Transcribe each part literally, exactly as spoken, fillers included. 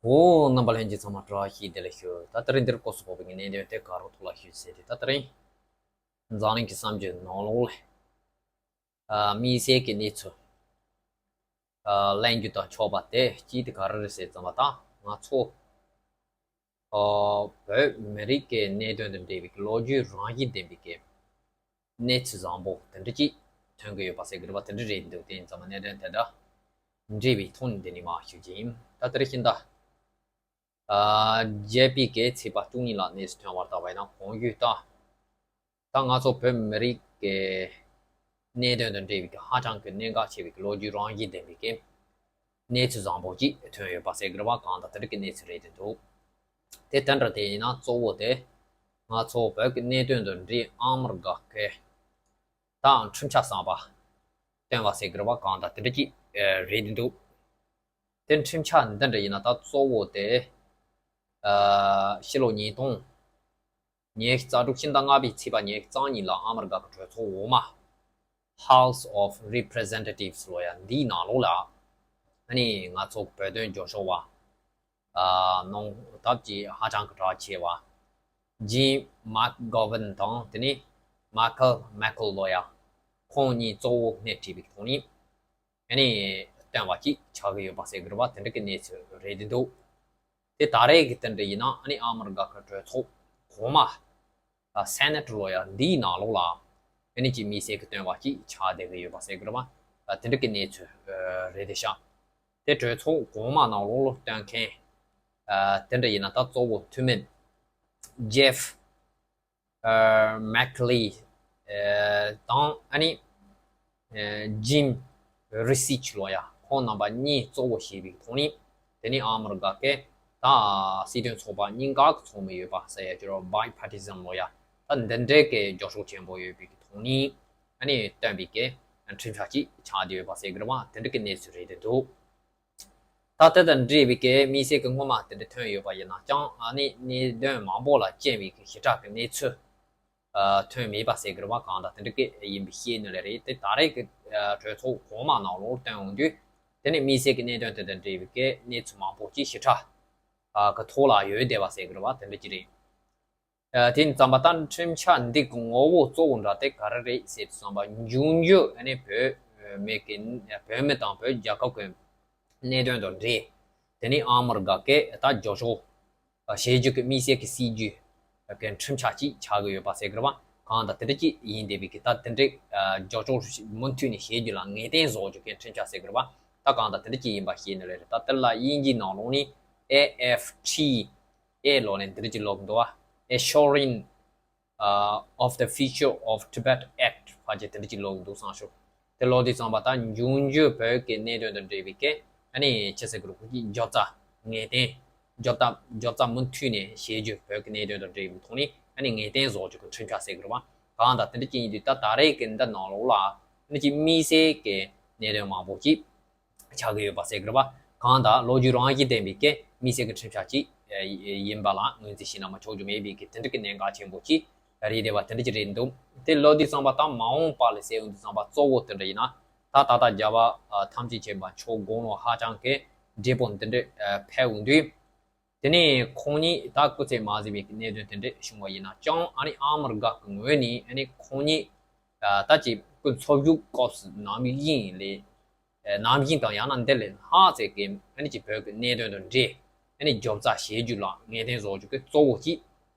འོ། རྣམ་པ་ལྷན་རྒྱས་ཚང་མ་བཀྲ་ཤིས་བདེ་ལེགས་ཞུ། ད་དེ་རིང་འདིར་སྐོར་སུ་ཕོག་པའི་གནད་དོན་དེ་ག་རོ་ཐོག་ལ་ཞུ་ཟེར་ཏེ། ད་དེ་རིང་འཛམ་གླིང་གི་བསམ་བརྗོད་ནང་ལོགས་ལ་ཨ་དམིགས་བསལ་གྱི་གནས་ཚུལ་ཨ་གླེང་རྒྱུ་དང་ཆོག་པ་དེ་གཅིག་དེ་ག་རེ་རེད་ཟེར་ཙམ་པ། ད་ང་ཚོ་ཨ་བོད་མི་རིགས་ཀྱི་གནད་དོན་དང་འབྲེལ་བའི་ལོ་རྒྱུས་རང་བཞིན་ལྡན་པའི་གི་གནས་ཚུལ་བཟང་པོ་དེ་འདྲ་ཅིག་ཐོན་གྱི་ཡོད་པ་ཟེར་གྱི་རེད་པ། དེ་འདྲ་རེད་འདུག་དེ་ཡིན་ཙང་གནད་དོན་དེ་འདྲ་འདྲིས་པའི་ཐོག་ནས་འདི་ནས་མར་ཞུ་རྒྱུ་ཡིན། ད་དེ་རིང་ཤིང་རྟ་ཨ་བརྒྱད་པའི་གི་ཚེས་པ་བཅུ་གཉིས་ལ་གནས་ཚུལ་ཐོན་པར་བལྟས་པ་ཡིན་ན། གོང་ཞུས་ལྟར་ད་ང་ཚོ་བོད་མི་རིགས་ཀྱི་གནད་དོན་དང་འབྲེལ་བའི་གི་ཧ་ཅང་གི་གནད་འགག་ཆེ་བའི་གི་ལོ་རྒྱུས་རང་བཞིན་ལྡན་པའི་གི་གནས་ཚུལ་བཟང་པོ་ཅིག་ཐོན་ཡོད་པ་ཟེར་གྱི་རེད་པ། གང་ལྟར་དེ་འདྲ་གི་གནས་ཚུལ་རེད་འདུག་དེ་དེ་འདྲ་དེ་ཡིན་ན་གཙོ་བོ་དེ་ང་ཚོ་བོད་ཀྱི་གནད་དོན་དང་འབྲེལ་ཨ་མི་རི་ཀ་གི་ད་ཁྲིམས་འཆར་གསར་པ་བཏོན་པ་ཟེར་གྱི་རེད་པ། གང་ལྟར་དེ་འདྲ་ཅིག་རེད་འདུག་དེ་ཁྲིམས་འཆར་འདི་འདྲ་ཡིན་ན་ད་གཙོ་བོ་དེ་ཨ་ཕྱི་ལོ་ཉིས་སྟོང་ཉི་ཤུ་རྩ་དྲུག་ཤིང་རྟ་ལྔ་པའི་ཚེས་པ་ཉི་ཤུ་རྩ་གཉིས་ལ་ཨ་མི་རི་ཀ་གི་གྲོས་ཚོགས་འོག་མ། House of Representatives ལོ་ཡ་འདིའི་ནང་ལོགས་ལ་ཨ་ནི་ང་ཚོ་བོད་དོན་རྒྱབ་སྐྱོར་བ་ཨ་ནང་སྟབས་ཀྱིས་ཧ་ཅང་གི་གྲགས་ཆེ་བ་Jim McGovern དང་དེ་ནས་Michael McCaul ལོ་ཡ་ཁོང་གཉིས་གཙོ་བོ་སྣེ་ཁྲིད་པའི་ཐོག་ནས་ཨ་ནི་བཏོན་པ་ཅིག་ཆགས་ཀྱི་ཡོད་པ་ཟེར་གྱི་རེད་པ། དེ་འདྲ་གི་གནས་ཚུལ་རེད་འདུག་དེ་ད་རེས་ཀྱི་དེ་འདྲ་ཡིན་ན་ཨ་ནི་ཨ་མི་རི་ཀ་གི་གྲོས་ཚོགས་གོང་མ་ཨ་Senate ལོ་ཡ་འདིའི་ནང་ལོགས་ལ་ཨ་ནི་ཅིག་དམིགས་བསལ་གྱི་བཏོན་པ་ཅིག་ཆགས་བསྡད་ཀྱི་ཡོད་པ་ཟེར་གྱི་རེད་པ། ཨ་དེ་འདྲ་གི་གནས་ཚུལ་ཨ་རེད་དེ་ཤག་དེ་གྲོས་ཚོགས་གོང་མ་ནང་ལོགས་ལ་བཏོན་མཁན་ཨ་དེ་འདྲ་ཡིན་ན་ད་གཙོ་བོ་འཐུས་མི་Jeff ཨ་McKinley ཨ་དང་ཨ་ནི་ཨ་Jim Risch ལོ་ཡ་ཁོང་རྣམ་པ་གཉིས་གཙོ་བོ་བྱས་པའི་ཐོག་ནས། དེ་ནས་ཨ་མི་རི་ཀ་གི་ད་སྲིད་དོན་ཚོགས་པ་གཉིས་ཀ་གི་ཚོགས་མི་ཡོད་པ་ཟེར་ཡ་ཅིག་རེད། Bipartisan ལོ་ཡ་ད་འདི་འདྲའི་གི་རྒྱབ་སྐྱོར་ཆེན་པོ་ཡོད་པའི་ཐོག་ནས་ཨ་ནི་བཏོན་པའི་གི་ཁྲིམས་འཆར་ཅིག་ཆགས་བསྡད་ཡོད་པ་ཟེར་གྱི་རེད་པ། དེ་འདྲ་གི་གནས་ཚུལ་རེད་འདུག་ད་དེ་དང་འབྲེལ་བའི་གི་དམིགས་བསལ་གྱི་སྔོན་མ་དེ་འདྲ་ཐོན་ཡོད་པ་ཡིན་ན་ཀྱང་ཨ་ནི་གནད་དོན་མང་པོ་ལ་རྐྱེན་པའི་གི་ཞེ་དྲག་གི་གནས་ཚུལ་ཨ་ཐོན་མེད་པ་ཟེར་གྱི་རེད་པ། གང་ལྟར་དེ་འདྲ་གི་ཡིན་པའི་ཤེས་ནི་ལས་རེད། དེ་ད་རེས་ཀྱི་ཨ་གྲོས་ཚོགས་གོང་མ་ནང་ལོགས་བཏོན་འོང་དུས་དེ་ནི་དམིགས་བསལ་གྱི་གནད་དོན་དེ་དང་འབྲེལ་བའི་གི་གནས་ཚུལ་མང་པོ་ཅིག་ཞེ་དྲག་ཨ་གི་ཐོག་ལ་ཡོད་བསྡད་པ་ཟེར་གྱི་རེད་པ། དེ་འདྲ་ཅིག་རེད། ཨ་དེ་ཡིན་ཙམ་པ་ད་ཁྲིམས་འཆར་འདི་གི་ངོ་བོ་གཙོ་བོ་འདྲ་དེ་ག་རེ་རེད་ཟེར་དུས་ཙམ་པ། འབྱུང་འགྱུར་ཨ་ནི་བོད་མི་གི་བོད་མི་དང་བོད་རྒྱལ་ཁབ་ཀྱི་གནད་དོན་དང་འབྲེལ། དེ་ནི་ཨ་མི་རི་ཀ་གི་ད་རྒྱབ་སྐྱོར་བྱེད་རྒྱུ་གི་དམིགས་བསལ་གྱི་སྲིད་ཇུས་གི་ཁྲིམས་འཆར་ཅིག་ཆགས་ཀྱི་ཡོད་པ་ཟེར་གྱི་རེད་པ། གང་ལྟར་དེ་འདྲ་ཅིག་ཡིན་བསྡད་པའི་གི་ད་དེ་འདྲའི་རྒྱབ་སྐྱོར་མུ་མཐུད་ནས་བྱེད་རྒྱུ་ལ་ངེས་གཏན་བཟོ་རྒྱུ་གི་ཁྲིམས་འཆར་ཟེར་གྱི་རེད་པ། ད་གང་ལྟར་དེ་འདྲ་ཅིག་ཡིན་པ་ཤེས་ནི་ལས་རེད། ད་དེ་ལ་དབྱིན་ཇིའི་ནང་ལོགས་ནས་ཨེ་ཨེཕ་ཊི་ཨེ་ལོ་ནས་འདི་འདྲ་ཅིག་ཀློག་འདུག་བ། Assuring uh, of the Future of Tibet Act ཕལ་ཆེར་དེ་འདྲ་ཅིག་ཀློག་འདུག་བསམ་ཞོག་དེ་ཀློག་དུས་ཙམ་པ་ད་འབྱུང་འགྱུར་བོད་ཀྱི་གནད་དོན་དང་འབྲེལ་བའི་གི་ཨ་ནི་ཅི་ཟེར་གི་རེད། ཁོ་གི་རྒྱབ་རྩ་ངེས་གཏན་རྒྱབ་རྩ་རྒྱབ་རྩ་མུ་མཐུད་ནས་བྱེད་རྒྱུ། བོད་ཀྱི་གནད་དོན་དང་འབྲེལ་བའི་ཐོག་ནས་ཨ་ནི་ངེས་གཏན་བཟོ་རྒྱུ་གི་ཁྲིམས་འཆར་ཟེར་གི་རེད་པ། གང་ལྟར་དེ་འདྲ་ཅིག་ཡིན་དུས་ད་ད་རེས་ཀྱི་འདི་ནང་ལོགས་ལ་ཨ་ནི་ཅིག་དམིགས་བསལ་གྱི་གནད་དོན་མང་པོ་ཅིག་ཆགས་ཀྱི་ཡོད་པ་ཟེར་གྱི་རེད་པ། གང་ལྟར་ལོ་རྒྱུས་རང་བཞིན་ལྡན་པའི་གི་དམིགས་བསལ་གྱི་ཁྲིམས་འཆར་ཅིག་ཡིན་པ་ལ་ངོས་འཛིན་བྱས་ན་མ་ཆོག་རྒྱུ་མེད་པའི་གི་དེ་འདྲ་གི་གནད་འགག་ཆེན་པོ་ཅིག་རེད་བསྡད་པ་དེ་འདྲ་ཅིག་རེད་འདུག་དེ་ལབ་དུས་ཙམ་པ་ད་མ་འོངས་པ་ལ་ཟེར་ཡོང་དུས་ཙམ་པ་གཙོ་བོ་དེ་འདྲ་ཡིན་ན། ད་ད་ལྟ་རྒྱལ་བ་ཐམས་ཅད་མཁྱེན་པ་མཆོག་དགུང་ལོ་ཧ་ཅང་གི་བགྲེས་པོ་འདི་འདྲ་ཕེབས་འོང་དུས། དེ་ནས་ཁོང་ཉིད་ད་སྐུ་ཚེ་མ་གཟིགས་པའི་གནད་དོན་དེ་འདྲ་བྱུང་བ་ཡིན་ན་ཀྱང་ཨ་ནི་ཨ་མི་རི་ཀ་གི་ངོས་ནས་ཨ་ནི་ཁོང་ཉིད་ད་ཅིག་སྐུ་འཚོ་བཞུགས་སྐབས་སུ་ནམ་ཡིན་ལས། ནམ་ཡིན་དང་ཡང་ན་འདི་ལས་ལྷག་ཙམ་གྱི་ཨ་ནི་ཅིག་བོད་ཀྱི་གནད་དོན་དང་འབྲེལ་ཨ་ནི་རྒྱབ་རྩ་བྱེད་རྒྱུ་ལ་ངེས་གཏན་བཟོ་རྒྱུ་གི་གཙོ་བོ་ཅིག་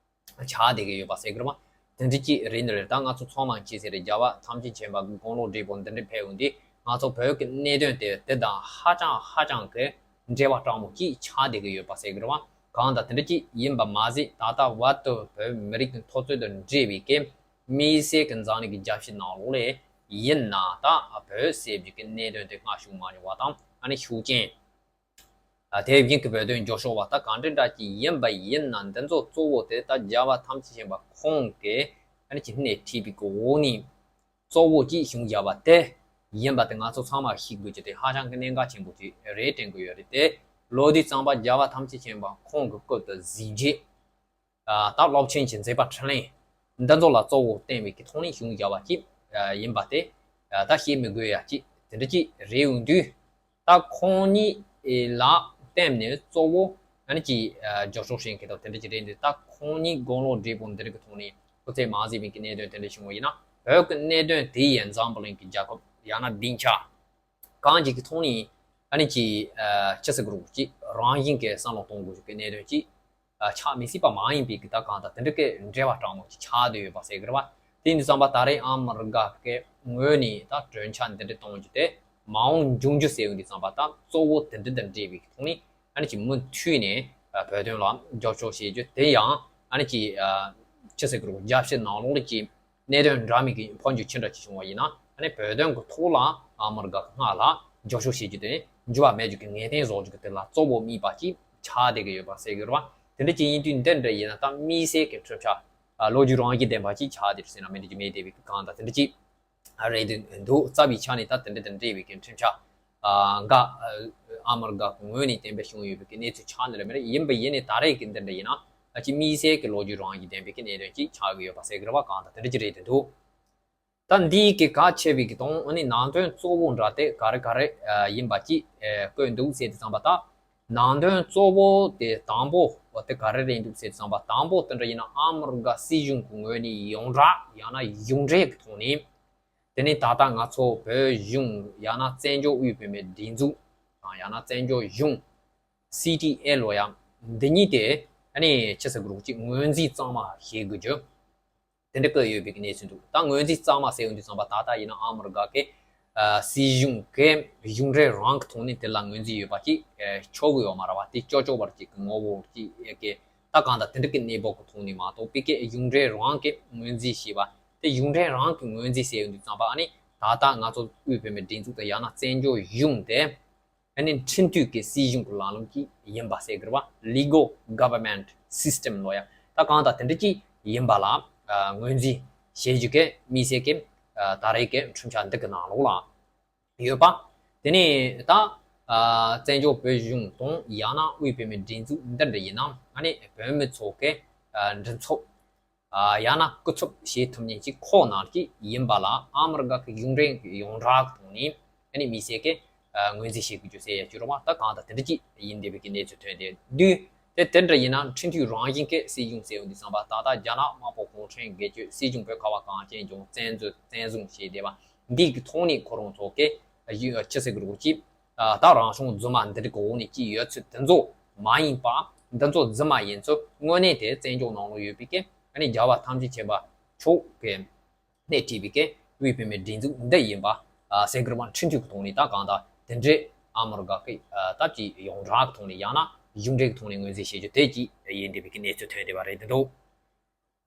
ཆགས་བསྡད་ཀྱི་ཡོད་པ་ཟེར་གྱི་རེད་པ། དེ་འདྲ་ཅིག་རེད་འདི་རེད། ད་ང་ཚོ་ཚང་མ་ཅི་ཟེར་རེད། རྒྱལ་བ་ཐམས་ཅད་མཁྱེན་པ་དགུང་ལོ་བགྲེས་པོ་འདི་འདྲ་ཕེབས་འོང་དུས་ང་ཚོ་བོད་ཀྱི་གནད་དོན་དེ་དེ་དང་ཧ་ཅང་ཧ་ཅང་གི་འབྲེལ་བ་སྤྲང་མོ་ཅིག་ཆགས་བསྡད་ཀྱི་ཡོད་པ་ཟེར་གྱི་རེད་པ། གང་ལྟར་དེ་འདྲ་ཅིག་ཡིན་པ་མ་ཟད་ད་ལྟ་བར་དུ་བོད་མི་རིགས་ཀྱི་འཐབ་རྩོད་དང་འབྲེལ་བའི་གི་དམིགས་བསལ་གྱི་འཛམ་གླིང་གི་རྒྱལ་སྤྱི་ནང་ལོགས་ལ་ཡིན་ན་ད་བོད་ཟེར་རྒྱུ་གི་གནད་དོན་དེ་སྔ་ཞུགས་མ་མྱོང་བ་དང་ཨ་ནི་ཤུགས་རྐྱེན། ཨ་དེ་བཞིན་གྱི་བོད་དོན་རྒྱབ་སྐྱོར་བ་ད་གང་འདྲ་འདྲ་ཅིག་ཡིན་པ་ཡིན་ན་འདི་ཚོ་གཙོ་བོ་དེ་ད་རྒྱལ་བ་ཐམས་ཅད་མཁྱེན་པ་ཁོང་གིས་ཨ་ནི་ཅིག་སྣེ་ཁྲིད་པའི་གི་འོག་ནས་གཙོ་བོ་ཅིག་བྱུང་བཞག་པ་དེ་ཡིན་པ་དེ་ང་ཚོ་ཚང་མ་ཤེས་དགོས་རྒྱུ་དེ་ཧ་ཅང་གི་གནད་འགག་ཆེན་པོ་ཅིག་རེད་དྲན་གྱི་ཡོད་རེད། དེ་ལབ་དུས་ཙམ་པ་རྒྱལ་བ་ཐམས་ཅད་མཁྱེན་པ་ཁོང་གི་སྐབས་དུ་གཟིགས་རྗེས། ཨ་ད་སློབ་ཆེན་གྱི་མཛད་པ་འཕྲིན་ལས་འདི་ཚོ་ལ་གཙོ་བོ་བསྟན་པའི་གི་ཐོག་ནས་བྱུང་བཞག་པ་ཅིག་ཨ་ཡིན་པ་དེ་ཨ་ད་བཤད་མི་དགོས་ཡ་ཅིག་དེ་འདྲ་ཅིག་རེད་འོང་དུས། ད་ཁོང་ཉིད་ལ་བརྟེན་ནས་གཙོ་བོ་ ཨ་ནི་ཅིག་ཨ་རྒྱབ་སྐྱོར་བྱེད་མཁན་དང་དེ་འདྲ་ཅིག་རེད་འདུག་ད་ཁོང་གཉིས་དགུང་ལོ་བགྲེས་པོ་འདི་འདྲ་གི་ཐོག་ནས་སྐུ་ཚེ་མ་གཟིགས་པའི་གི་གནད་དོན་དེ་འདྲ་བྱུང་བ་ཡིན་ན། བོད་ཀྱི་གནད་དོན་དེ་ཡི་འཛམ་བུ་གླིང་གི་རྒྱལ་ཁབ་ཡང་ན་སྡིངས་ཆ་གང་ཅིག་གི་ཐོག་ནས་ཨ་ནི་ཅིག་ཨ་ཅི་ཟེར་དགོས་རེད། ཅིག་རང་བཞིན་གྱི་བསམ་བློ་གཏོང་དགོས་ཀྱི་གནད་དོན་ཅིག་ཨ་ཆགས་མི་སྲིད་པ་མ་ཡིན་པའི་གི་ད་གང་ལྟར་དེ་འདྲ་གི་འབྲེལ་བ་དྲང་མོ་ཅིག་ཆགས་བསྡད་ཡོད་པ་ཟེར་གི་རེད་བ། དེ་ཡིན་དུས་ཙམ་པ་ད་རེས་ཨ་མི་རི་ཀ་གི་ངོས་ནས་ད་གྲོས་འཆར་འདི་འདྲ་གཏོང་རྒྱུ་དེ་མ་འོངས་འབྱུང་རྒྱུ་ཟེར་ཡོང་དུས་ཙམ་པ་ད་གཙོ་བོ་དེ་འདྲ་དང་འབྲེལ་བའི་གི་ཐོག་ནས་ཨ་ནི་ཅིག་མུ་མཐུད་ནས་ཨ་བོད་དོན་ལ་རྒྱབ་སྐྱོར་བྱེད་རྒྱུ་དེ་ཡང་ཨ་ནི་ཅིག་ཨ་ཅི་ཟེར་དགོས་རེད། རྒྱལ་སྤྱི་ནང་ལོགས་ལ་ཅིག་གནད་དོན་འདྲ་མིན་གྱི་འཕོ་འགྱུར་ཅི་འདྲ་ཅིག་བྱུང་བ་ཡིན་ན་ཨ་ནི་བོད་དོན་གྱི་ཐོག་ལ་ཨ་མི་རི་ཀ་གི་སྔགས་ལ་རྒྱབ་སྐྱོར་བྱེད་རྒྱུ་དེ་འགྱུར་བ་མེད་རྒྱུ་གི་ངེས་གཏན་བཟོ་རྒྱུ་གི་དེ་ལ་གཙོ་བོ་དམིགས་པ་ཅིག་ཆགས་བསྡད་ཀྱི་ཡོད་པ་ཟེར་གྱི་རེད་བ། དེ་འདྲ་ཅིག་ཡིན་དུས་འདི་འདྲ་ཡིན་ན་ད་དམིགས་བསལ་གྱི་འཕྲོད་བྱ་ཨ་ལོ་རྒྱུས་རང་བཞིན་ལྡན་པ་ཅིག་ཆགས་བསྡད་རེད་ཟེར་ན་མི་འགྲིག་རྒྱུ་མེད་བསྡད་པའི་གང་ལྟར་དེ་འདྲ་ཅིག་རེད་འདུག་རྩ་བའི་ཆ་ནས་ད་དེ་འདྲ་དང་འབྲེལ་བའི་གི་འཕྲོད་བྱ་ཨ་འགའ་ཨ་ཨ་མི་རི་ཀ་གི་ངོས་ནས་གཏན་འབེབས་བྱུང་ཡོད་པའི་གི་གནས་ཚུལ་ཆགས་ནི་རེད་མི་རེད། ཡིན་པ་ཡིན་ནའི་ད་རེས་ཀྱི་འདི་འདྲ་ཡིན་ན་ཨ་ཅིག་དམིགས་བསལ་གྱི་ལོ་རྒྱུས་རང་བཞིན་ལྡན་པའི་གི་གནད་དོན་ཅིག་ཆགས་ཀྱི་ཡོད་པ་ཟེར་གི་རེད་བ། གང་ལྟར་དེ་འདྲ་ཅིག་རེད་འདུག་ད་འདིའི་གི་གལ་ཆེ་བའི་གི་དང་ཨ་ནི་ནང་དོན་གཙོ་བོ་འདྲ་དེ་ག་རེ་ག་རེ་ཨ་ཡིན་པ་ཅིག་ཨ་བཀོད་འདུག་ཟེར་དུས་ཙམ་པ་ད། ནང་དོན་གཙོ་བོ་དེ་དང་པོ་དེ་ག་རེ་རེད་འདུག་ཟེར་དུས་ཙམ་པ་དང་པོ་དེ་འདྲ་ཡིན་ན་ཨ་མི་རི་ཀ་སྲིད་གཞུང་གི་ངོས་ནས་ཡོངས་གྲགས་ཡང་ན་གཞུང་འབྲེལ་གྱི་ཐོག་ནས། དེ་ནས་ད་ལྟ་ང་ཚོ་བོད་གཞུང་ཡང་ན་བཙན་བྱོལ་དབུས་བོད་མིའི་སྒྲིག་འཛུགས་དང་ཡང་ན་བཙན་བྱོལ་གཞུང་སི་ཊི་ཨེལ་ལོ་ཡ་འདི་གཉིས་དེ་ཨ་ནི་ཆི་ཟེར་དགོས་རེད། ཅིག་ངོས་འཛིན་གཙང་མ་བྱེད་དགོས་རྒྱུ་དེ་འདྲ་བཀོད་ཡོད་པའི་གནས་ཚུལ་འདུག་ད་ངོས་འཛིན་གཙང་མ་ཟེར་ཡོང་དུས་ཙམ་པ་ད་ལྟ་ཡིན་ན་ཨ་མི་རི་ཀ་གི་ཨ་སྲིད་གཞུང་གི་གཞུང་འབྲེལ་རང་གི་ཐོག་ནས་དེ་ལ་ངོས་འཛིན་ཡོད་པ་ཅིག་ཨ་ཆོག་གི་ཡོད་མ་རེད་བ། དེ་ཅོག་ཅོག་པར་ཅིག་གི་ངོ་བོ་ཅིག་གི་ད་གང་ལྟར་དེ་འདྲ་གི་གནས་བབ་ཀྱི་ཐོག་ནས་མ་གཏོགས་པའི་གི་གཞུང་འབྲེལ་རང་གི་ངོས་འཛིན་བྱས་པ་དེ་གཞུང་འབྲེལ་རང་གི་ངོས་འཛིན་ཟེར་ཡོང་དུས་ཙམ་པ་ཨ་ནི་ད་ལྟ་ང་ཚོ་དབུས་བོད་མིའི་སྒྲིག་འཛུགས་དང་ཡང་ན་བཙན་བྱོལ་གཞུང་དེ་ཨ་ནི་ཁྲིམས་མཐུན་གྱི་སྲིད་གཞུང་གི་ལམ་ལུགས་ཀྱི་ཡིན་པ་ཟེར་གི་རེད་བ། Legal Government System ལོ་ཡ་ད་གང་ལྟར་དེ་འདྲ་ཅིག་ཡིན་པ་ལ་ཨ་ངོས་འཛིན་བྱེད་རྒྱུ་གི་དམིགས་བསལ་གྱི་ཨ་ད་རེས་ཀྱི་ཁྲིམས་འཆར་འདི་གི་ནང་ལོགས་ལ་ཡོད་པ། དེ་ནས་ད་ཨ་བཙན་བྱོལ་བོད་གཞུང་དང་ཡང་ན་དབུས་བོད་མིའི་སྒྲིག་འཛུགས་འདི་འདྲ་ཡིན་ན་ཨ་ནི་བོད་མི་ཚོ་གི་ཨ་མགྲིན་ཚབ་ཨ་ཡང་ན་སྐུ་ཚབ་བྱེད་ཐུབ་མཁན་གཅིག་ཁོ་ནང་གཅིག་ཡིན་པ་ལ་ཨ་མི་རི་ཀ་གི་གཞུང་འབྲེལ་ཡོངས་གྲགས་ཀྱི་ཐོག་ནས་ཨ་ནི་དམིགས་བསལ་གྱི་ཨ་ངོས་འཛིན་བྱེད་དགོས་རྒྱུ་ཟེར་ཡ་ཅིག་རེད་བ། ད་གང་ལྟར་དེ་འདྲ་ཅིག་ཡིན་བསྡད་པའི་གི་གནས་ཚུལ་ཐོན་བསྡད་དུས། དེ་དེ་འདྲ་ཡིན་ན་ཁྲིམས་མཐུན་རང་བཞིན་གྱི་སྲིད་གཞུང་ཟེར་ཡོང་དུས་ཙམ་པ་ད་ལྟ་རྒྱ་ནག་དམར་པོ་གུང་ཁྲན་སྒེར་གཅོད་སྲིད་གཞུང་བོད་ཁ་བ་གངས་ཅན་ལྗོངས་བཙན་འཛུལ་བཙན་བཟུང་བྱས་བསྡད་པ་འདི་གི་ཐོག་ནས་ཁོ་རང་ཚོ་གི་ཨ་ཡུ་ཨ་ཅི་ཟེར་དགོས་རེད། ཅིག་ཨ་ད་རང་སྲུང་རྫུན་མ་འདི་འདྲ་གི་འོག་ནས་ཅིག་ཡོད་ཚུལ་དེ་ཚོ་མ་ཡིན་པ། འདི་ཚོ་རྫུན་མ་ཡིན་ཚུལ་དངོས་གནས་དེ་བཙན་བྱོལ་ནང་ལ་ཡོད་པའི་གི་ཨ་ནི་རྒྱལ་བ་ཐམས་ཅད་མཁྱེན་པ་མཆོག་གི་སྣེ་ཁྲིད་པའི་གི་དབུས་བོད་མིའི་སྒྲིག་འཛུགས་འདི་ཡིན་པ་ཨ་ཟེར་དགོས་རེད་བ། ཁྲིམས་མཐུན་གྱི་ཐོག་ནས་ད་གང་ལྟར་དེ་འདྲའི་ཨ་མི་རི་ཀ་གི་ཨ་སྟབས་ཀྱིས་ཡོངས་གྲགས་ཀྱི་ཐོག་ནས་ཡང་ན་གཞུང་འབྲེལ་གྱི་ཐོག་ནས་ངོས་འཛིན་བྱེད་རྒྱུ་དེ་ཅིག་ཡིན་བསྡད་པའི་གི་གནས་ཚུལ་ཐོན་བསྡད་པ་རེད་འདུག་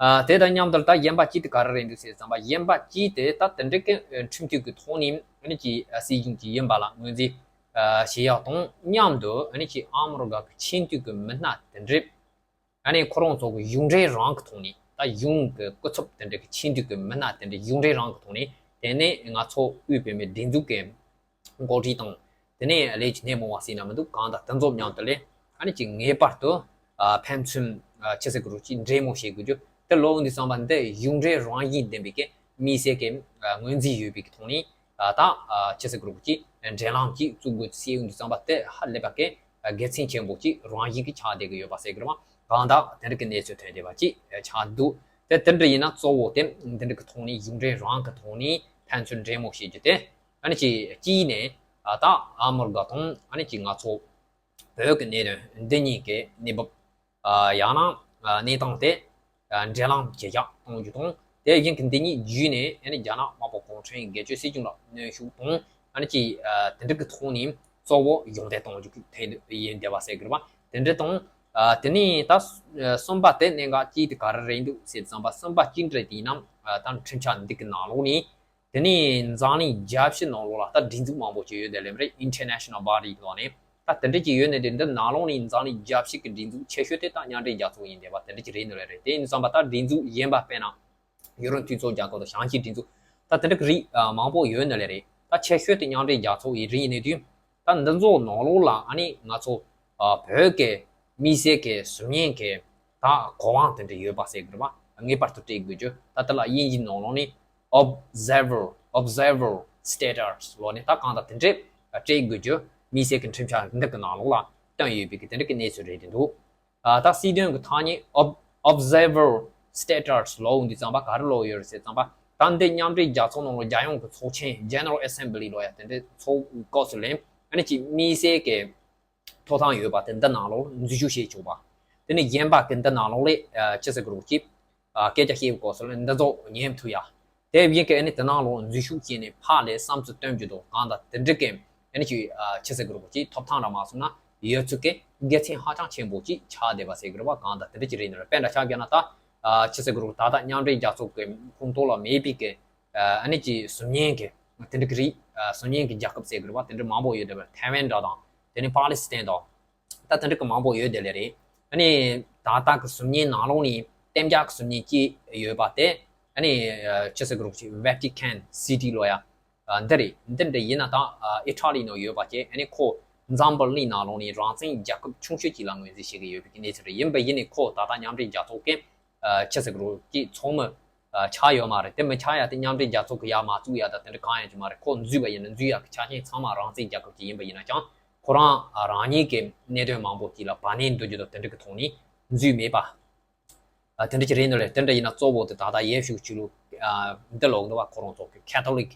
ཨ་དེ་དང་མཉམ་དུ་ད་གཞན་པ་གཅིག་དེ་ག་རེ་རེད་འདུག་ཟེར་ཙམ་པ་གཞན་པ་གཅིག་དེ་ད་དེ་འདྲའི་གི་ཨ་ཁྲིམས་མཐུན་གྱི་ཐོག་ནས་ཨ་ནི་ཅིག་ཨ་སྲིད་གཞུང་ཅིག་ཡིན་པ་ལ་ངོས་འཛིན་ཨ་བྱེད་ཡག་དང་མཉམ་དུ་ཨ་ནི་ཅིག་ཨ་མི་རི་ཀ་གི་ཆེས་མཐོའི་གི་མི་སྣ་དེ་འདྲས་ཨ་ནི་ཁོ་རང་ཚོ་གི་གཞུང་འབྲེལ་རང་གི་ཐོག་ནས་ད་གཞུང་གི་སྐུ་ཚབ་དེ་འདྲ་གི་ཆེས་མཐོའི་གི་མི་སྣ་དེ་འདྲ་གཞུང་འབྲེལ་རང་གི་ཐོག་ནས་དེ་ནས་ང་ཚོ་དབུས་བོད་མིའི་སྒྲིག་འཛུགས་ཀྱི་འགོ་ཁྲིད་དང་དེ་ནས་ལས་ཀྱི་སྣེ་མོ་བ་ཟེར་ན་མི་འདུག་གང་དང་དེ་ཚོ་མཉམ་དུ་ལས་ཨ་ནི་ཅིག་ངེས་པར་དུ་ཨ་ཕན་ཚུན་ཨ་ཆི་ཟེར་གི་རུ་ཅིག་འབྲེལ་མོ་བྱེད་དགོས་རྒྱུ་དེ་ལོ་འདི་བསམ་པ་འདི་གཞུང་འབྲེལ་རང་བཞིན་ལྡན་པའི་གི་དམིགས་བསལ་གྱི་ཨ་ངོས་འཛིན་ཡོད་པའི་གི་ཐོག་ནས་ཨ་ད་ཨ་ཆི་ཟེར་གི་རུ་ཅིག་འབྲེལ་ལམ་ཅིག་བཙུགས་དགོས་ཟེར་འདི་བསམ་པ་དེ་ཧ་ལས་པ་གི་ཨ་དགེ་མཚན་ཆེན་པོ་ཅིག་རང་བཞིན་གྱི་ཆགས་བསྡད་ཀྱི་ཡོད་པ་ཟེར་གི་རེད་བ། གང་དག་དེ་འདྲ་གི་གནས་ཚུལ་ཐོན་བསྡད་པ་ཅིག་ཆགས་འདུག་དེ་དེ་འདྲ་ཡིན་ན་གཙོ་བོ་དེ་འདི་འདྲ་གི་ཐོག་ནས་གཞུང་འབྲེལ་རང་གི་ཐོག་ནས་ཕན་ཚུན་འབྲེལ་མོ་བྱེད་རྒྱུ་དེ་ཨ་ནི་ཅིག་གཅིག་ནས་ཨ་ད་ཨ་མི་རི་ཀ་དང་ཨ་ནི་ཅིག་ང་ཚོ་བོད་ཀྱི་གནད་དོན་འདི་གཉིས་ཀྱི་གནས་བབ་ཨ་ཡང་ན་ཨ་གནས་སྟངས་དེ་ཨ་འབྲེལ་ལམ་ཇེ་རྒྱས་གཏོང་རྒྱུ་དང་དེ་བཞིན་གྱི་འདི་གཉིས་བརྒྱུད་ནས་ཨ་ནི་རྒྱ་ནག་དམར་པོ་གུང་ཁྲན་སྒེར་གཅོད་སྲིད་གཞུང་ལ་གནོན་ཤུགས་དང་ཨ་ནི་ཅིག་ཨ་དེ་འདྲ་གི་ཐོག་ནས་གཙོ་བོ་ཡོང་དེ་གཏོང་རྒྱུ་གི་ཐད་ཡིན་བསྡད་པ་ཟེར་གི་རེད་བ། དེ་འདྲ་དང་ཨ་དེ་ནས་ད་གསུམ་པ་དེ་གནད་འགག་ཅིག་དེ་ག་རེ་རེད་འདུག་ཟེར་བསམ་པ་གསུམ་པ་གཅིག་འདྲ་དེ་ཡིན་ན་ཨ་ད་ཁྲིམས་འཆར་འདི་གི་ནང་ལོགས་ནས། དེ་ནས་འཛམ་གླིང་རྒྱལ་སྤྱི་ནང་ལོགས་ལ་ད་སྒྲིག་འཛུགས་མང་པོ་ཅིག་ཡོད་དེ་ལེམ་རེད། International Body ལོགས་ནས་ད་དེ་འདྲ་ཅིག་ཡོད་ནས་དེ་འདི་ནང་ལོགས་ནས་འཛམ་གླིང་རྒྱལ་སྤྱི་གི་སྒྲིག་འཛུགས་ཆེ་ཤོས་དེ་ད་མཉམ་འབྲེལ་རྒྱལ་ཚོགས་ཡིན་བསྡད་པ་དེ་འདྲ་ཅིག་རེད་ནི་ལེ་རེད། དེ་ཡིན་བསམ་པ་ད་སྒྲིག་འཛུགས་གཞན་པ་དཔེར་ན་ཡུ་རོབ་མཐུན་ཚོགས་རྒྱལ་ཁབ་དང་བྱང་ཕྱོགས་སྒྲིག་འཛུགས་ད་དེ་འདྲ་གི་རིགས་མང་པོ་ཡོད་ནི་ལེ་རེད། ད་ཆེ་ཤོས་དེ་མཉམ་འབྲེལ་རྒྱལ་ཚོགས་ཡི་རིགས་ཡིན་ནས་དུས། ད་འདི་ཚོ་ནང་ལོགས་ལ་ཨ་ནི་ང་ཚོ་ཨ་བོད་ཀྱི་མི་སེར་གྱི་གཟུགས་བརྙན་གྱི་ད་གོ་འཕང་དེ་འདྲ་ཡོད་པ་ཟེར་གི་རེད་བ། ངེས་པར་དུ་སྤྲད་དགོས་རྒྱུ། ད་དེ་ལ་དབྱིན་ཇིའི་ནང་ལོགས་ནས་observer observer status ལོགས་ནས་ད་གང་ལྟར་དེ་འདྲས་སྤྲད་དགོས་རྒྱུ། མི་སེར་གྱི་ཁྲིམས་འཆར་འདི་གི་ནང་ལོགས་ལ་ བཏོན་ཡོད་པའི་གི་དེ་འདྲ་གི་གནས་ཚུལ་རེད་འདུག་ཨ། ད་སྲིད་དོན་གྱི་ཐག་ཉེ་ཨོབ་ཨོབ་ཛར་ཝར་སི་ཊེ་ཊས་ལབ་ཡོང་དུས་ཙམ་པ་ག་རེ་ལབ་ཡོད་རེད་ཟེར་ཙམ་པ། ད་འདི་མཉམ་འབྲེལ་རྒྱལ་ཚོགས་ནང་ལ་རྒྱལ་ཡོངས་ཀྱི་ཚོགས་ཆེན་General Assembly ལབ་ཡ་དེ་འདྲའི་ཚོགས་སྐབས་སུ་ལ་ཨ་ནི་ཅིག་དམིགས་བསལ་གྱི་ཐོབ་ཐང་ཡོད་པ་དེ་འདི་ནང་ལོགས་འཛུལ་ཞུགས་བྱེད་ཆོག་པ། དེ་ནས་གཞན་པ་གི་འདི་ནང་ལོགས་ལ་ཨ་ཅི་ཟེར་དགོས་རེད་ཅིག་ཨ། སྐད་ཆ་བཤད་པའི་སྐབས་སུ་ལ་འདི་ཚོ་ཉན་ཐུབ་ཡ། དེ་བཞིན་གྱི་ཨ་ནི་དེ་ནང་ལོགས་འཛུལ་ཞུགས་བྱས་ནས་ཕར་ལ་བསམ་ཚུལ་སྟོན་རྒྱུ་དང་གང་དང་དེ་འདྲ་གི་ཨ་ནི་ཅིག་ཨ། ཅི་ཟེར་དགོས་རེད་ཅིག་ཐོབ་ཐང་ར་མ་སོང་ན་ཡོད་ཚུལ་གྱི་དགེ་མཚན་ཧ་ཅང་ཆེན་པོ་ཅིག་ཆགས་བསྡད་པ་ཟེར་དགོས་རེད་པ། གང་དང་དེ་འདྲ་ཅིག་རེད་ནི་རེད། དཔེ་འདྲ་ཆགས་བརྒྱབ་ན་ད་ཨ། ཅི་ཟེར་དགོས་རེད། ད་ལྟ་མཉམ་འབྲེལ་རྒྱལ་ཚོགས་ཀྱི་ཁོངས་གཏོགས་ལ་མེད་པའི་གི་ཨ་ནི་ཅིག་ཟུར་ཉན་གྱི་དེ་འདྲ་གི་རིགས། ཨ། ཟུར་ཉན་གྱི་རྒྱལ་ཁབ་ཟེར་དགོས་རེད་པ། དེ་འདྲ་མང་པོ་ཡོད་བསྡད་པ། ཐའེ་ཝན་འདྲ་དང་། དེ་ནས་པ་ལི་སི་ཐན་དང་། ད་དེ་འདྲ་གི་མང་པོ་ཡོད་བསྡད་ལེ་རེད། ཨ་ནི་ད་ལྟ་གི་ཟུར་ཉན་ནང་ལོགས་ནས་གཏན་འཇགས་ཀྱི་ཟུར་ཉན་གཅིག་ཡོད་པ་དེ། ཨ་ནི་ཅི་ཟེར་དགོས་རེད་ཅིག་ཝེ་ཊི་ཀན་སི་ཊི་ལབ་ཡ། ཨ། འདི་རེད། འདི་འདྲ་ཡིན་ན་ད་ཨ། ཨི་ཊ་ལི་ནང་ཡོད་པ་བྱས། ཨ་ནི་ཁོ་འཛམ་བུ་གླིང་ནང་ལོགས་ནས་རང་བཙན་རྒྱལ་ཁབ་ཆུང་ཤོས་གཅིག་ལ་ངོས་འཛིན་བྱེད་ཀྱི་ཡོད་པའི་གནས་ཚུལ་རེད། ཡིན་པ་ཡིན་ནའི་ཁོ་ད་ལྟ་མཉམ་འབྲེལ་རྒྱལ་ཚོགས་ཀྱི་ཨ། ཅི་ཟེར་དགོས་རེད་ཅིག་ཚོགས་མི་ཨ། ཆགས་ཡོད་མ་རེད། དེ་མི་ཆགས་ཡ་དེ་མཉམ་འབྲེལ་རྒྱལ་ཚོགས་ཀྱི་ཡར་མ་བཙུགས་ཡ་ད་དེ་འདྲ་གང་ཡང་ཅིག་མ་རེད། ཁོ་འཛུལ་བ་ཡིན་ན་འཛུལ་ཡག་གི་ཆ་རྐྱེན་ཚང་མ་རང་བཙན་རྒྱལ་ཁབ་ཅིག་ཡིན་པ་ཡིན་ན་ཀྱང་ཁོ་རང་ཨ། རང་ཉིད་ཀྱི་གནད་དོན་མང་པོ་ཅིག་ལ་བར་གནས་འདུག་རྒྱུ་དང་དེ་འདྲ་གི་ཐོག་ནས་འཛུལ་མེད་པ། ཨ། དེ་འདྲ་ཅིག་རེད་འདུག་ལེ། དེ་འདྲ་ཡིན་ན་གཙོ་བོ་དེ་ད་ལྟ་ཡེ་ཤུ་ཆོས་ལུགས་ཨ། འདི་ལོག་འདུག་བ། ཁོ་རང་ཚོ་གི་ཁེ་ཐོ་ལིག་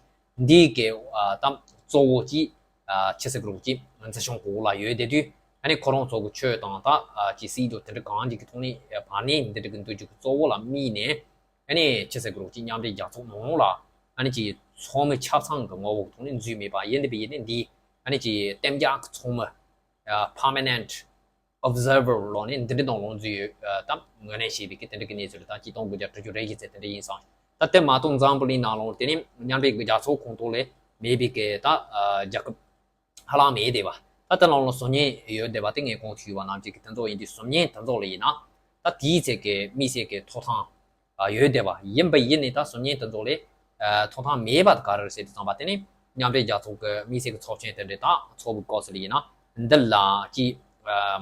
འདི་གི་ཨ། ད་གཙོ་བོ་ཅིག་ཨ། ཅི་ཟེར་དགོས་རེད་ཅིག་འཛིན་སྐྱོང་འོག་ལ་ཡོད་བསྡད་དུས། ཨ་ནི་ཁོ་རང་ཚོ་གི་ཆོས་དང་ད་ཨ། ཅིག་སྲིད་དོན་དེ་འདྲ་གང་ཅིག་གི་ཐོག་ནས་བར་གནས་འདི་འདྲ་གི་འདུག་རྒྱུ་གི་གཙོ་བོ་ལ་དམིགས་ནས། ཨ་ནི་ཅི་ཟེར་དགོས་རེད་ཅིག་མཉམ་འབྲེལ་རྒྱལ་ཚོགས་ནང་ལ་ཨ་ནི་ཅིག་ཚོགས་མི་ཆ་ཚང་གི་ངོ་བོ་གི་ཐོག་ནས་འཛུལ་མེད་པ་ཡིན། དེ་བས་ཡིན་ནའི་འདི་ཨ་ནི་ཅིག་གཏན་འཇགས་ཀྱི་ཚོགས་མི་ཨ། པར་མ་ནེན་ཊི་ཨོབ་ཛར་ཝར་ལབ་ནས་འདི་འདྲ་ནང་ལོགས་འཛུལ་ཡོད་ཨ། དམ་ངོས་ལེན་བྱས་པའི་གི་དེ་འདྲ་གི་གནས་ཚུལ་ད་ཆིག་སྟོང་དགུ་བརྒྱ་དྲུག་ཅུ་རེ་བཞི་ཚེས་དེ་འདྲ་ཡིན་ཙང་། ད་དེ་མ་གཏོགས་འཛམ་བུ་གླིང་ནང་ལོགས་དེ་ནི་མཉམ་འབྲེལ་གྱི་རྒྱལ་ཚོགས་ཁོངས་གཏོགས་ལས་མེད་པའི་གི་ད་ཨ། རྒྱལ་ཁབ་ཧ་ལམ་མེད་བསྡད་པ། ད་ལྟ་ནང་ལ་ཟུར་ཉན་ཡོད་བསྡད་པ་དེ་ངས་གོང་དུ་ཞུས་པ་ནང་བཞིན་གྱི་དེ་ཚོ་ཡིན་དུས་ཟུར་ཉན་དེ་ཚོ་ལ་ཡིན་ན་ད་དེའི་ཚད་ཀྱི་དམིགས་བསལ་གྱི་ཐོབ་ཐང་ཡོད་བསྡད་པ་ཡིན་པ་ཡིན་ནའི་ད་ཟུར་ཉན་དེ་ཚོ་ལས་ཐོབ་ཐང་མེད་པ་དེ་ག་རེ་རེད་ཟེར་དུས་ཙམ་པ་དེ་ནི་མཉམ་འབྲེལ་རྒྱལ་ཚོགས་ཀྱི་དམིགས་བསལ་གྱི་ཚོགས་ཆེན་དེ་འདྲ་ད་ཚོགས་པའི་སྐབས་སུ་ལ་ཡིན་ན་འདི་ལ་ཅིག་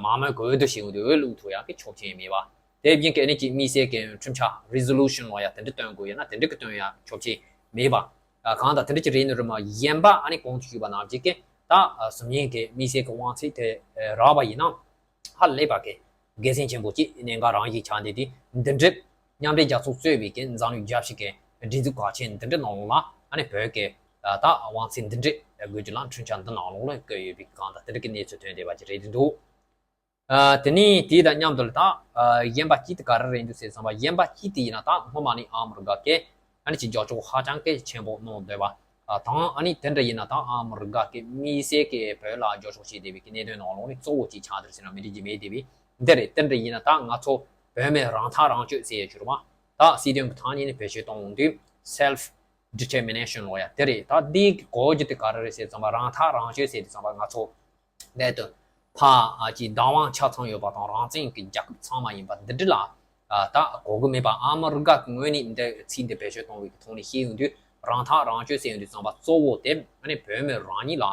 མང་མོས་ཀྱི་འོས་བསྡུ་ཞིག་འོས་བླུག་ཐུབ་ཡག་གི་ཆོག་མཆན་མེད་པ། དེ་བཞིན་གྱི་ཨ་ནི་ཅིག་དམིགས་བསལ་གྱི་འཁྲུན་ཆོད་རི་ཛོ་ལུ་ཤན་ལབ་ཡ་དེ་འདྲ་བཏོན་དགོས་ཡོད་ན་དེ་འདྲ་གི་བཏོན་ཡ་ཆོག་མཆན་མེད་པ། ཨ། གང་ལྟར་དེ་འདྲ་ཅིག་རེད་ནི་རེད་མ། གཞན་པ་ཨ་ནི་གོང་དུ་ཞུས་པ་ནང་བཞིན་གྱི་ད་ཨ། ཟུར་ཉན་གྱི་དམིགས་བསལ་གྱི་དབང་ཚད་དེ་རག་པ་ཡིན་ན་ཧ་ལས་པ་གི་དགེ་མཚན་ཆེན་པོ་ཅིག་གནད་འགག་རང་བཞིན་ཆགས་བསྡད་དེ། འདི་འདྲའི་མཉམ་འབྲེལ་རྒྱལ་ཚོགས་གཙོས་པའི་གི་འཛམ་གླིང་རྒྱལ་སྤྱི་གི་སྒྲིག་འཛུགས་གལ་ཆེན་འདི་འདྲ་ནང་ལ་ཨ་ནི་བོད་ཀྱི་ད་དབང་ཚད་འདི་འདྲ་དགོས་རྒྱུ་ལ་འཁྲུན་ཆོད་འདི་ནང་ལོགས་ལ་བཀོད་ཡོད་པའི་གང་ལྟར་དེ་འདྲ་གི་གནས་ཚུལ་ཐོན་བསྡད་པ་ཅིག་རེད་འདུག་ཨ། དེ་ནས་དེ་དང་མཉམ་དུ་ལ་ད་ཨ། གཞན་པ་གཅིག་དེ་ག་རེ་རེད་འདུག་ཟེར་ཙམ་པ། གཞན་པ་གཅིག་དེ་ཡིན་ན་ད་སྔོན་མ་ནས་ཨ་མི་རི་ཀ་གིས་ཨ་ནི་ཅིག་རྒྱབ་སྐྱོར་ཧ་ཅང་གི་ཆེན་པོ་གནང་བསྡད་པ་དང་། ཨ་ནི་དེ་འདྲ་ཡིན་ན་ད་ཨ་མི་རི་ཀ་གིས་དམིགས་བསལ་གྱི་བོད་ལ་རྒྱབ་སྐྱོར་བྱེད་བསྡད་པའི་གི་གནད་དོན་ནང་ལོགས་ནས་གཙོ་བོ་གཅིག་ཆགས་བསྡད་ཟེར་ན་མི་འགྲིག་རྒྱུ་མེད་བསྡད་པས་འདི་རེད། དེ་འདྲ་ཡིན་ན་ད་ང་ཚོ་བོད་མི་རང་ཐག་རང་གཅོད་ཟེར་ཡ་ཅིག་རེད་མ། ད་སྲིད་དོན་གྱི་ཐག་ཉེ་ནས་བེད་སྤྱོད་གཏོང་འོང་དུས་self determination ལབ་ཡ་དེ་རེད། ད་འདི་གི་གོ་རྒྱུ་དེ་ག་རེ་རེད་ཟེར་ཙམ་པ། རང་ཐག་རང་གཅོད་ཟེར་དུས་ཙམ་པ་ང་ཚོ་ལས་དོན་ཕ་ཨ་ཅིག་བདག་དབང་ཆ་ཚང་ཡོད་པ་དང་རང་བཙན་གྱི་རྒྱལ་ཁབ་ཚང་མ་ཡིན་པ་འདི་འདྲ་ལ་ཨ་ད་གོ་གི་མེད་པ། ཨ་མི་རི་ཀ་གི་ངོས་ནས་འདི་ཚིག་འདི་བེད་སྤྱོད་གཏོང་བའི་གི་ཐོག་ནས་བཤད་ཡོང་དུས་རང་ཐག་རང་གཅོད་ཟེར་ཡོང་དུས་ཙམ་པ་གཙོ་བོ་དེ་ཨ་ནི་བོད་མི་རང་ཉིད་ལ་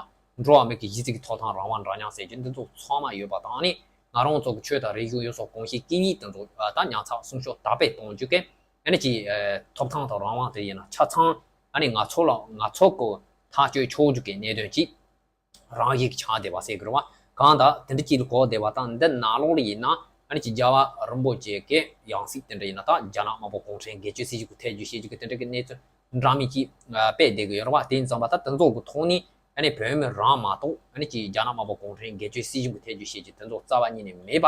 འགྲོ་བ་མི་གི་གཞི་རྩའི་གི་ཐོབ་ཐང་རང་དབང་འདྲ་མཉམ་ཟེར་རྒྱུ་འདི་ཚོ་ཚང་མ་ཡོད་པ་དང་། ཨ་ནི་ང་རང་ཚོ་གི་ཆོས་དང་རིག་གཞུང་ཡུལ་སྲོལ་གོམས་གཤིས་སྐད་ཡིག་དེ་ཚོ་ཨ་ད་ཉར་ཚགས་སྲུང་སྐྱོབ་དར་སྤེལ་གཏོང་རྒྱུ་གི་ཨ་ནི་ཅིག་ཨ་ཐོབ་ཐང་དང་རང་དབང་དེ་ཡིན་ན་ཆ་ཚང་ཨ་ནི་ང་ཚོ་ལ་ང་ཚོ་གི་ཐག་གཅོད་ཆོག་རྒྱུ་གི་གནད་དོན་ཅིག་རང་བཞིན་གྱི་ཆགས་བསྡད་པ་ཟེར་གི་རེད་བ། གང་ལྟར་དེ་འདྲ་ཅིག་ལ་གོ་བསྡད་པ་དང་། འདི་ནང་ལོགས་ལ་ཡིན་ན་ཨ་ནི་ཅིག་རྒྱལ་བ་རིན་པོ་ཆེ་གི་ཡང་སྲིད་དེ་འདྲ་ཡིན་ན་ད་རྒྱ་ནག་དམར་པོ་གུང་ཁྲན་སྒེར་གཅོད་སྲིད་གཞུང་གི་ཐད་བརྗོད་བྱེད་རྒྱུ་གི་དེ་འདྲ་གི་གནས་ཚུལ་འདྲ་མིན་ཅིག་ཨ་སྤེལ་བསྡད་གི་ཡོད་རེད་བ། དེ་ཡིན་ཙང་པ་ད་དེ་ཚོ་གི་ཐོག་ནས་ཨ་ནི་བོད་མི་རང་མ་གཏོགས་ཨ་ནི་ཅིག་རྒྱ་ནག་དམར་པོ་གུང་ཁྲན་སྒེར་གཅོད་སྲིད་གཞུང་གི་ཐད་བརྗོད་བྱེད་རྒྱུ་དེ་ཚོ་རྩ་བ་ཉིད་ནས་མེད་པ།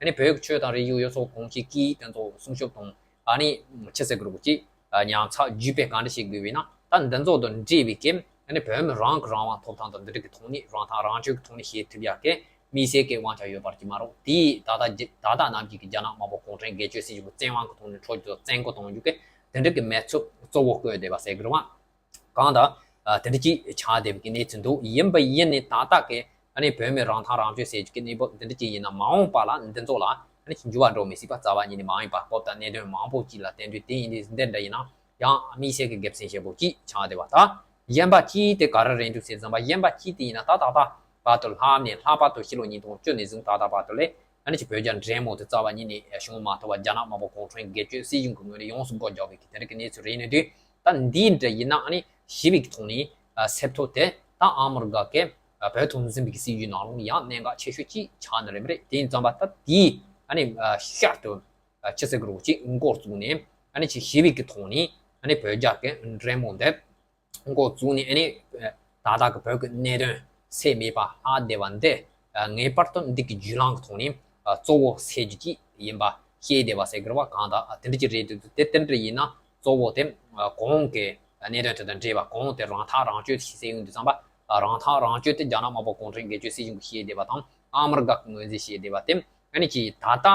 ཨ་ནི་བོད་ཀྱི་ཆོས་དང་རིག་གཞུང་ཡུལ་སྲོལ་གོམས་གཤིས་སྐད་ཡིག་དེ་ཚོ་སྲུང་སྐྱོབ་དང་ཨ་ནི་ཅི་ཟེར་དགོས་རེད་ཅིག་ཉར་ཚགས་བརྒྱུད་སྤེལ་གང་འདྲ་བྱེད་དགོས་པས་ན། ད་འདི་ཚོ་དང་འབྲེལ་བའི་གི་ཨ་ནི་བོད་མི་རང་གི་རང་དབང་ཐོབ་ཐང་དང་འདི་འདྲ་གི་ཐོག་ནས་རང་ཐག་རང་གཅོད་ཀྱི་ཐོག་ནས་བྱེད་ཐུབ་ཡག་གི་དམིགས་བསལ་གྱི་དབང་ཆ་ཡོད་པ་ཅིག་མ་རེད། དེ་ད་ལྟ་ད་ལྟ་ནམ་རྒྱུན་གྱི་རྒྱ་ནག་དམར་པོ་གུང་ཁྲན་སྒེར་གཅོད་སྲིད་གཞུང་གི་བཙན་དབང་གི་ཐོག་ནས་འཕྲོག་རྒྱུ་དང་བཙན་རྒོལ་གཏོང་རྒྱུ་གི་དེ་འདྲ་གི་མེད་ཚུལ་གཙོ་བོ་བཀོད་བསྡད་པ་ཟེར་གི་རེད་བ། གང་ལྟར་ཨ་དེ་འདྲ་ཅིག་ཆགས་བསྡད་པའི་གནས་ཚུལ་འདུག་ཡིན་པ་ཡིན་ནའི་ད་ལྟ་གི་ཨ་ནི་བོད་མི་རང་ཐག་རང་གཅོད་ཟེར་རྒྱུ་གི་གནས་བབ་འདི་འདྲ་ཅིག་ཡིན་ན་མ་འོངས་པ་ལ་འདི་ཚོ་ལ་ཨ་ནི་འགྱུར་བ་འགྲོ་མི་སྲིད་པ་རྩ་བ་ཉིད་ནས་མ་ཡིན་པ། སྐབས་དང་གནད་དོན་མང་པོ་ཅིག་ལ་བརྟེན་དུས། དེ་ཡིན་དུས་འདི་འདྲ་ཡིན་ན་ཡང་དམིགས་བསལ་གྱི་དགེ་མཚན་ཆེན་པོ་ཅིག་ཆགས་བསྡད་པ། ད་གཞན་པ་ཅིག་དེ་ག་རེ་རེད་འདུག་ཟེར་ཙམ་པ། གཞན་པ་ཅིག་དེ་ཡིན་ན་ད་ད་ལྟ་བར་དུ་ལྷག་ནས་ལྷག་པར་དུ་ཕྱི་ལོ་ཉིས་སྟོང་བཅུ་ནས་བཟུང་ད་ལྟ་བར་དུ་ལས་ཨ་ནི་ཅིག་བོད་རྒྱ་འབྲེལ་མོལ་དེ་རྩ་བ་ཉིད་ནས་བྱུང་མ་ཐུབ་པ། རྒྱ་ནག་དམར་པོ་གུང་ཁྲན་སྒེར་གཅོད་སྲིད་གཞུང་གི་ངོས་ནས་ཡོངས་སུ་སྒོ་བརྒྱབ་པའི་གི་དེ་འདྲ་གི་གནས་ཚུལ་རེད་ནས་དུས། ད་འདི་འདྲ་ཡིན་ན་ཨ་ནི་ཞི་བའི་གི་ཐོག་ནས་ཨ་སེལ་ཐབས་དེ་ད་ཨ་མི་རི་ཀ་གི་ བོད་ཐོག་འཛིན་པའི་སྲིད་ཇུས་ནང་ལོགས་ཡང་གནད་འགག་ཆེ་ཤོས་ཅིག་ཆགས་ནི་རེད་མ་རེད། དེ་ཡིན་ཙང་པ་ད་དེའི་ཨ་ནི་ཤར་དུ་ཆི་ཟེར་གི་རེད་ཅིག་འགོ་བཙུགས་ནས་ཨ་ནི་ཅིག་ཞི་བའི་གི་ཐོག་ནས་ཨ་ནི་བོད་རྒྱ་གི་འབྲེལ་མོལ་འདི་འགོ་བཙུགས་ནས་ཨ་ནི་ད་ལྟ་གི་བོད་ཀྱི་གནད་དོན་སེལ་མེད་པ་ཧ་བསྡད་པ་འདི་ངེས་པར་དུ་འདི་གི་བརྒྱུད་ལམ་གི་ཐོག་ནས་གཙོ་བོ་སེལ་རྒྱུ་ཅིག་ཡིན་པ་ཤེས་བསྡད་པ་ཟེར་གི་རེད་པ། གང་ལྟར་དེ་འདྲ་ཅིག་རེད་འདུག་དེ་དེ་འདྲ་ཡིན་ན་གཙོ་བོ་དེ་གོང་གི་གནད་དོན་དེ་དང་འབྲེལ་བ་གོང་དེ་རང་ཐག་རང་གཅོད་ཞིག་ཟེར་ཡོང་དུས་ཙམ་པ་རང་ཐག་རང་གཅོད་དེ་རྒྱ་ནག་དམར་པོ་གུང་ཁྲན་སྒེར་གཅོད་སྲིད་གཞུང་གིས་བཤད་བསྡད་པ་དང་ཨ་མི་རི་ཀ་གིས་ངོས་འཛིན་བྱས་བསྡད་པ་དེ་ཨ་ནི་ཅིག་ད་ལྟ་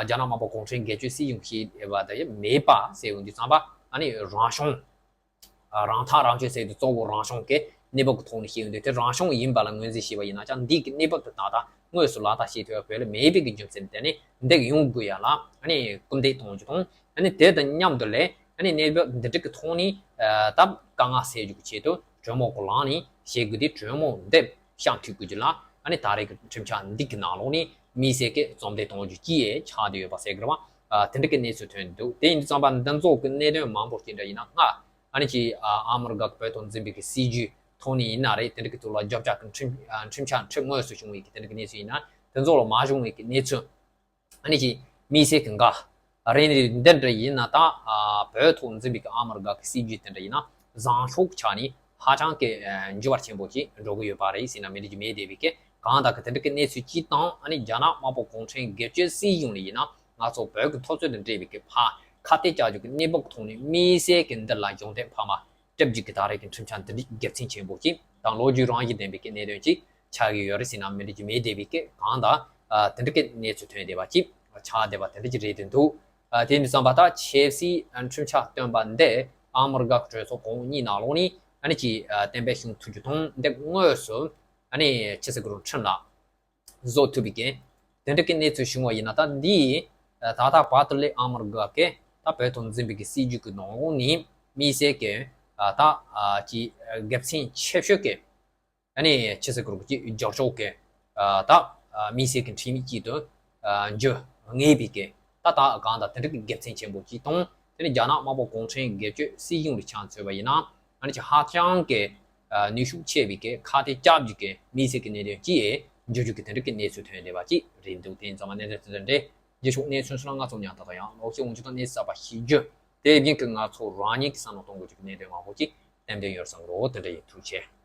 རྒྱ་ནག་དམར་པོ་གུང་ཁྲན་སྒེར་གཅོད་སྲིད་གཞུང་གིས་བཤད་བསྡད་པ་དེ་མེད་པ་ཟེར་ཡོང་དུས་ཙམ་པ་ཨ་ནི་རང་བྱུང་རང་ཐག་རང་གཅོད་ཟེར་དུས་གཙོ་བོ་རང་བྱུང་གི་གནས་བབ་ཀྱི་ཐོག་ནས་བཤད་ཡོང་དུས་དེ་རང་བྱུང་ཡིན་པ་ལ་ངོས་འཛིན་བྱས་པ་ཡིན་ན་ཀྱང་འདི་གི་གནས་བབ་དེ་ད་ལྟ་དངོས་སུ་ལག་བསྟར་བྱེད་ཐུབ་པ་བོད་ལ་མེད་པའི་གི་རྒྱུ་མཚན་དེ་ནི་འདི་གི་ཡོང་དགོས་ཡ་ལ་ཨ་ནི་སྐུལ་འདེད་གཏོང་རྒྱུ་དང་ཨ་ནི་དེ་དང་མཉམ་དུ་ལས་ཨ་ནི་གནས་བབ་འདི་འདྲ་གི་ཐོག་ནས་ད་དཀའ་ངལ་སེལ་རྒྱུ་གི་ཆེད་དུ་གྲོས་མོལ་གོ་ལངས་ནས་བྱེད་དགོས་དེ་གྲོས་མོལ་འདི་བཤམས་ཐུབ་དགོས་རྒྱུ་ལ་ཨ་ནི་ད་རེས་ཀྱི་ཁྲིམས་འཆར་འདི་གི་ནང་ལོགས་ནས་དམིགས་བསལ་གྱི་རྩོམ་འདེགས་གཏོང་རྒྱུ་ཅི་ཡས་ཆགས་བསྡད་ཡོད་པ་ཟེར་གི་རེད་བ། དེ་འདྲ་གི་གནས་ཚུལ་ཐོན་འདུག་དེ་ཡིན་དུས་ཙམ་པ་འདི་ཚོ་གི་གནད་དོན་མང་པོ་ཅིག་འདྲ་ཡིན་ན་སྔ་ཨ་ནི་ཅིག་ཨ་མི་རི་ཀ་གི་བོད་ཐོག་འཛིན་པའི་གི་སྲིད་ཇུས་ཐོག་ནས་ཡིན་ན་རེད། དེ་འདྲ་གི་ཐོག་ལ་རྒྱབ་སྐྱོར་གི་ཁྲིམས་ཁྲིམས་འཆར་ཁྲིམས་དངོས་སུ་བྱུང་བའི་གི་དེ་འདྲ་གི་གནས་ཚུལ་ཡིན་ན་དེ་ཚོ་ལ་མ་བྱུང་བའི་གི་གནས་ཚུལ་ཨ་ནི་ཅིག་དམིགས་བསལ་གི་འགའ་རེ་ནི་འདི་འདྲ་ཡིན་ན་ད་བོད་ཐོག་འཛིན་པའི་གི་ཨ་མི་རི་ཀ་གི་སྲིད་ཇུས་དེ་འདྲ་ཡིན་ན་བཟང་ཕྱོགས་ཆ་ནས་ཧ་ཅང་གི་འགྱུར་བ་ཆེན་པོ་ཅིག་འགྲོ་གི་ཡོད་པ་རེད་ཟེར་ན་མི་འགྲིག་རྒྱུ་མེད་བསྡད་པའི་གི་གང་དག་གི་དེ་འདྲ་གི་གནས་ཚུལ་ཅིག་དང་ཨ་ནི་རྒྱ་ནག་དམར་པོ་གུང་ཁྲན་སྒེར་གཅོད་སྲིད་གཞུང་ལ་ཡིན་ན་ང་ཚོ་བོད་ཀྱི་འཐབ་རྩོད་དང་འབྲེལ་བའི་གི་ཕ་ཁ་གཏད་བཅག་རྒྱུ་གི་གནས་བབ་ཀྱི་ཐོག་ནས་དམིགས་བསལ་གྱི་འདི་ལ་གཞུང་འབྲེལ་འཕར་མ་སྤྲད་རྒྱུ་གི་ད་རེས་ཀྱི་ཁྲིམས་འཆར་འདི་འདྲའི་དགེ་མཚན་ཆེན་པོ་ཅིག་དང་ལོ་རྒྱུས་རང་བཞིན་ལྡན་པའི་གི་གནད་དོན་ཅིག་ཆགས་ཀྱི་ཡོད་རེད་ཟེར་ན་མི་འགྲིག་རྒྱུ་མེད་བསྡད་པའི་གི་གང་དག་དེ་འདྲ་གི་གནས་ཚུལ་ཐོན་བསྡད་པ་ཅིག་ཆགས་བསྡད་པ་དེ་འདྲ་ཅིག་རེད་དེ་འདུག་དེ་ཡིན་དུས་ཙམ་པ་ད་ཆབ་སྲིད་ཁྲིམས་འཆར་བཏོན་པ་འདི་ཨ་མི་རི་ཀ་གི་གྲོས་ཚོགས་གོང་འོག་གཉིས་ནང་ལོགས་ནས་ཨ་ནི་ཅིག་གཏན་འབེབས་བྱུང་ཐུབ་རྒྱུ་དང་འདི་དངོས་སུ་ཨ་ནི་ཆི་ཟེར་གི་རུང་ཁྲིམས་ལ་བཟོ་ཐུབ་པའི་གི་དེ་འདྲ་གི་གནས་ཚུལ་བྱུང་བ་ཡིན་ན་ད་འདི་ད་ལྟ་བར་དུ་ལས་ཨ་མི་རི་ཀ་གི་ད་བོད་ཐོག་འཛིན་པའི་གི་སྲིད་ཇུས་ཀྱི་ནང་ལོགས་ནས་དམིགས་བསལ་གི་ད་ཅིག་དགེ་མཚན་ཆེ་ཤོས་ཀྱི་ཨ་ནི་ཆི་ཟེར་གི་རུང་ཅིག་རྒྱབ་ཕྱོགས་ཀྱི་ད་དམིགས་བསལ་གྱི་ཁྲིམས་ཡིག་ཅིག་ཏུ་འགྱུར་ངེས་པའི་གི་ད་ད་གང་ལྟར་དེ་འདྲ་གི་དགེ་མཚན་ཆེན་པོ་ཅིག་དང་དེ་ནི་རྒྱ་ནག་དམར་པོ་གུང་ཁྲན་སྒེར་གཅོད་སྲིད་གཞུང་ལ་ཆ་མཚོན་པ་ཡིན་ན་ཨ་ནི་ཅིག་ཧ་ཅང་གི་ནུས་ཤུགས་ཆེ་བའི་གི་ཁ་གཏད་བཅག་རྒྱུ་གི་དམིགས་བསལ་གྱི་གནད་དོན་ཅིག་འགྱུར་རྒྱུ་གི་དེ་འདྲ་གི་གནས་ཚུལ་ཐོན་བསྡད་པ་ཅིག་རེད་འདུག་དེ་ཡིན་ཙང་མ་གནད་དོན་དེ་འདྲ་རྗེས་ཕྱོགས་གནས་ཚུལ་སོགས་ལ་ང་ཚོ་ཉམས་ཐག་དང་ཡང་ལོག་ཤེས་འོང་རྒྱུ་དང་གནས་ཚུལ་གསར་པ་ཤེས་རྒྱུ་དེ་བཞིན་གྱི་ང་ཚོ་རང་ཉིད་ཀྱི་བསམ་བློ་གཏོང་དགོས་རྒྱུ་གི་གནད་དོན་མང་པོ་ཅིག་ཏན་ཏན་ཡོད་བསམ་གི་རེད། དེ་འདྲ་ཡིན། ཐུགས་རྗེ་ཆེ།